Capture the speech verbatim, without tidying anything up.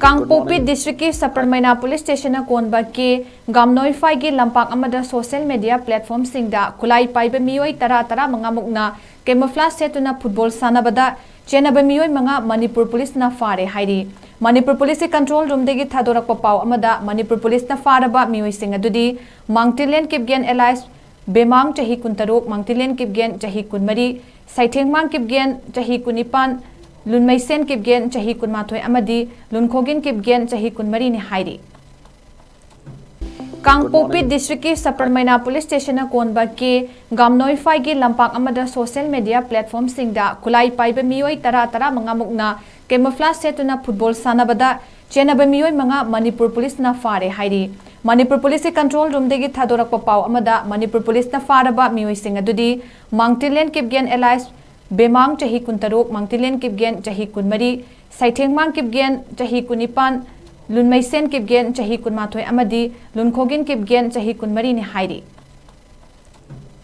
ꯀꯥꯡꯄꯣꯛꯄꯤ ꯗꯤꯁꯇ꯭ꯔꯤꯛꯀꯤ ꯁꯄꯔꯃꯩꯅꯥ ꯄꯨꯂꯤꯁ ꯁ꯭ꯇꯦꯁꯟꯅ ꯀꯣꯟꯕ ꯀꯦ ꯒꯥꯝꯅꯣꯏꯐꯥꯏꯒꯤ ꯂꯝꯄꯥꯛ ꯑꯃꯗ ꯁꯣꯁꯤꯌꯦꯜ ꯃꯦꯗꯤꯌꯥ ꯄ꯭ꯂꯦꯠꯐꯣꯔꯝꯁꯤꯡꯗ ꯈꯨꯠꯂꯥꯏ ꯄꯥꯏꯕ ꯃꯤꯑꯣꯏ ꯇꯔꯥ, ꯇꯔꯥꯃꯉꯥ ꯃꯨꯛꯅ ꯀꯦꯃꯣꯐ꯭ꯂꯥꯖ ꯁꯦꯠꯇꯨꯅ ꯐꯨꯠꯕꯣꯜ ꯁꯥꯟꯅꯕꯗ ꯆꯦꯟꯅꯕ ꯃꯤꯑꯣꯏ ꯃꯉꯥ ꯃꯅꯤꯄꯨꯔ ꯄꯨꯂꯤꯁꯅ ꯐꯥꯔꯦ ꯍꯥꯏꯔꯤ꯫ ꯃꯅꯤꯄꯨꯔ ꯄꯨꯂꯤꯁꯀꯤ ꯀꯟꯇ꯭ꯔꯣꯜ ꯔꯨꯝꯗꯒꯤ ꯊꯥꯗꯣꯔꯛꯄ ꯄꯥꯎ ꯑꯃꯗ ꯃꯅꯤꯄꯨꯔ ꯄꯨꯂꯤꯁꯅ ꯐꯥꯔꯕ ꯃꯤꯑꯣꯏꯁꯤꯡ ꯑꯗꯨꯗꯤ ꯃꯥꯡꯇꯤꯂꯦꯟ ꯀꯤꯞꯒꯦꯟ ꯑꯦꯂꯥꯏꯁ ꯕꯦꯃꯥꯡ ꯆꯍꯤ ꯀꯨꯟꯇꯔꯨꯛ, ꯃꯥꯡꯇꯤꯂꯦꯟ ꯀꯤꯞꯒꯦꯟ ꯆꯍꯤ ꯀꯨꯟꯃꯔꯤ, ꯁꯩꯊꯦꯡꯃꯥꯡ ꯀꯤꯞꯒꯦꯟ ꯆꯍꯤ ꯀꯨꯟꯅꯤꯄꯥꯟ, ꯂꯨꯟꯃꯩꯁꯦꯟ ꯀꯤꯞꯒꯦꯟ ꯆꯍꯤ ꯀꯨꯟꯃꯥꯊꯣꯏ ꯑꯃꯗꯤ ꯂꯨꯟꯈꯣꯒꯤꯟ ꯀꯤꯞꯒꯦꯟ ꯆꯍꯤ ꯀꯨꯟꯃꯔꯤꯅꯤ ꯍꯥꯏꯔꯤ꯫ ꯀꯥꯡꯄꯣꯛꯄꯤ ꯗꯤꯁꯇ꯭ꯔꯤꯛꯀꯤ ꯁꯄꯔꯃꯩꯅꯥ ꯄꯨꯂꯤꯁ ꯁ꯭ꯇꯦꯁꯟꯅ ꯀꯣꯟꯕ ꯀꯦ ꯒꯥꯝꯅꯣꯏꯐꯥꯏꯒꯤ ꯂꯝꯄꯥꯛ ꯑꯃꯗ ꯁꯣꯁꯤꯌꯦꯜ ꯃꯦꯗꯤꯌꯥ ꯄ꯭ꯂꯦꯠꯐꯣꯔꯝꯁꯤꯡꯗ ꯈꯨꯠꯂꯥꯏ ꯄꯥꯏꯕ ꯃꯤꯑꯣꯏ ꯇꯔꯥ, ꯇꯔꯥꯃꯉꯥ ꯃꯨꯛꯅ ꯀꯦꯃꯣꯐ꯭ꯂꯥꯖ ꯁꯦꯠꯇꯨꯅ ꯐꯨꯠꯕꯣꯜ ꯁꯥꯟꯅꯕꯗ ꯆꯦꯟꯅꯕ ꯃꯤꯑꯣꯏ ꯃꯉꯥ ꯃꯅꯤꯄꯨꯔ ꯄꯨꯂꯤꯁꯅ ꯐꯥꯔꯦ ꯍꯥꯏꯔꯤ꯫ ꯃꯅꯤꯄꯨꯔ ꯄꯨꯂꯤꯁꯀꯤ ꯀꯟꯇ꯭ꯔꯣꯜ ꯔꯨꯝꯗꯒꯤ ꯊꯥꯗꯣꯔꯛꯄ ꯄꯥꯎ ꯑꯃꯗ ꯃꯅꯤꯄꯨꯔ ꯄꯨꯂꯤꯁꯅ ꯐꯥꯔꯕ ꯃꯤꯑꯣꯏꯁꯤꯡ ꯑꯗꯨꯗꯤ ꯃꯥꯡꯇꯤꯂꯦꯟ ꯀꯤꯞꯒꯦꯟ ꯑꯦꯂꯥꯏꯁ ꯕꯦꯃꯥꯡ ꯆꯍꯤ ꯀꯨꯟꯇꯔꯨꯛ, ꯃꯥꯡꯇꯤꯂꯦꯟ ꯀꯤꯞꯒꯦꯟ ꯆꯍꯤ ꯀꯨꯟꯃꯔꯤ, ꯁꯩꯊꯦꯡꯃꯥꯡ ꯀꯤꯞꯒꯦꯟ ꯆꯍꯤ ꯀꯨꯟꯅꯤꯄꯥꯟ, ꯂꯨꯟꯃꯩꯁꯦꯟ ꯀꯤꯞꯒꯦꯟ ꯆꯍꯤ ꯀꯨꯟꯃꯥꯊꯣꯏ ꯑꯃꯗꯤ ꯂꯨꯟꯈꯣꯒꯤꯟ ꯀꯤꯞꯒꯦꯟ ꯆꯍꯤ ꯀꯨꯟꯃꯔꯤꯅꯤ ꯍꯥꯏꯔꯤ꯫